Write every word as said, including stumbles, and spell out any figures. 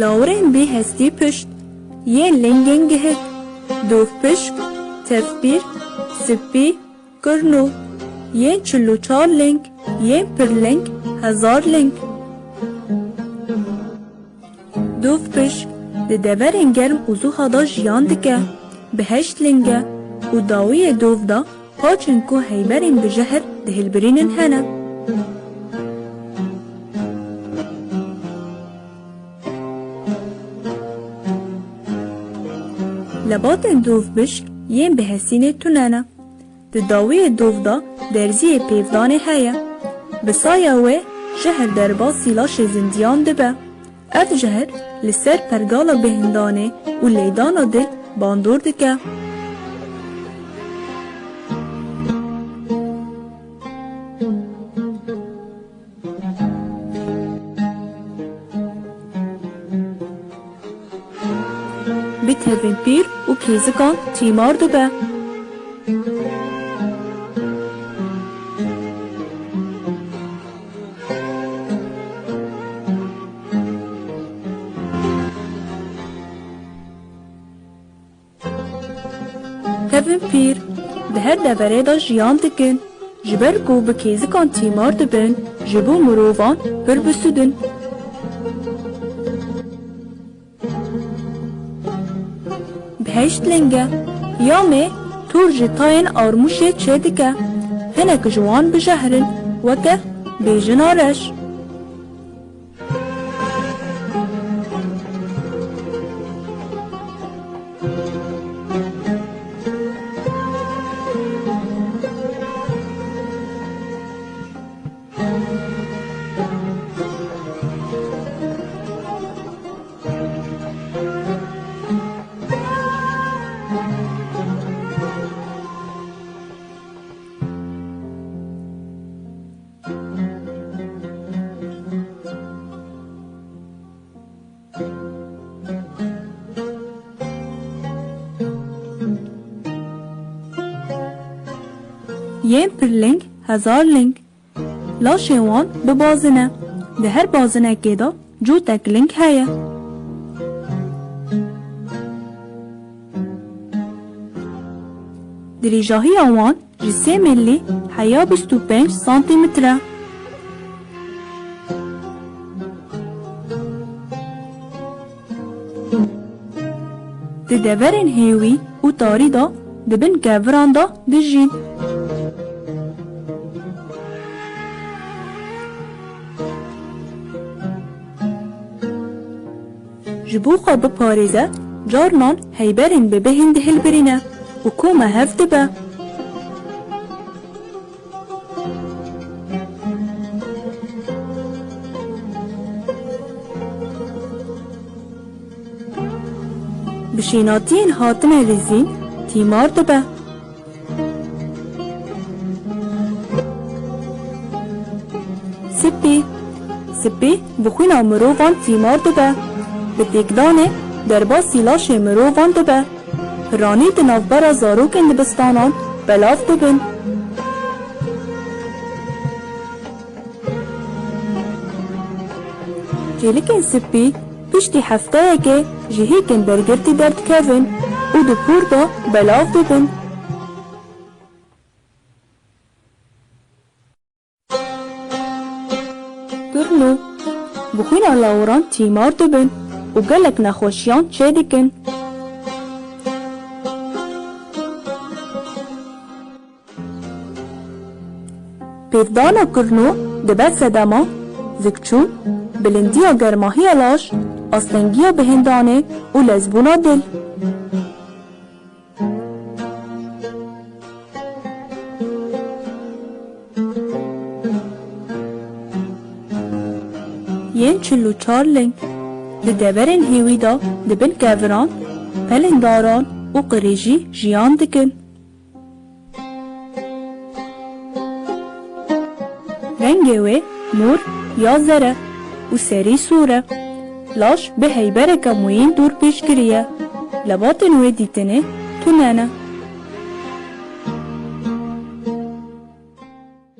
Lawirên bêhestî pişt, yên lingên gihik, dûvpişk, tevpîr, sipî, kirno, yên çil û çar ling, yên pirling, hezar ling. Dûvpişk di deverên germ û zuha de jiyan dike, bi heşt ling e û dawiyê dûv de paçên ku heyberên bi jehr dihilbirînin hene. Lebatên dûvbişk yên bi hesînê tune ne. Di dawiyê dûv de derziyê pêvdanê heye. Bi saya wê jehr derbasî laşê zindiyan dibe. Ev jehr li ser pergala bihindanê û lêdana dil bandor dike. Bi tevên pîr û kêzikan tîmar dibe. Tevin pîr di her deverê de jiyan dikin. Ji ber ku bi kêzikan tîmar dibin, ji bo mirovan pir bi sûd in. Bi heşt lenge, ya me tûr ji tayên armûşê çêdike. Hinek ji wan bi jehr in, weke bêjina reş. Yên pirling hezar ling. Laşê wan bi bazin e. Di her bazinekê de cûtek ling heye. Dirêjahiya wan ji sê milî heya bîst û pênc santîmetre. Di deverên hêwî û tarî de di bin keviran de dijîn. Ji bo xwe biparêze, carinan heyberên bi bêhn dihilbirîne û koma hev dibe. Bi şênatiyên hatine lîzîn tîmar dibe. Sipî. Sipî bi xwîna mirovan tîmar dibe. Bi têkdanê derbasî laşê mirovan dibe. Piranî di navbera zarokên dibistanan belav dibin. Çêlikên sipî piştî hefteyekê ji hêkên bergirtî derdikevin û di pûr de belav dibin. Turno, bi xwîna lawiran tîmar dibin û gelek nexweşiyan çêdikin. Pêvdana kirno dibe sedema, zikçûn, bilindiya germahiya laş, astengiya bihindanê û lezbûna dil. Yên çil û çar ling di deverên hêwî de di bin keviran, pelên daran û qirêjî jiyan dikin. Rengê wê mor ya zer e û serî sor e. Laş bi heybereke moyîn dûr pêşgirî ye. Lebatên wê dîtinê tune ne.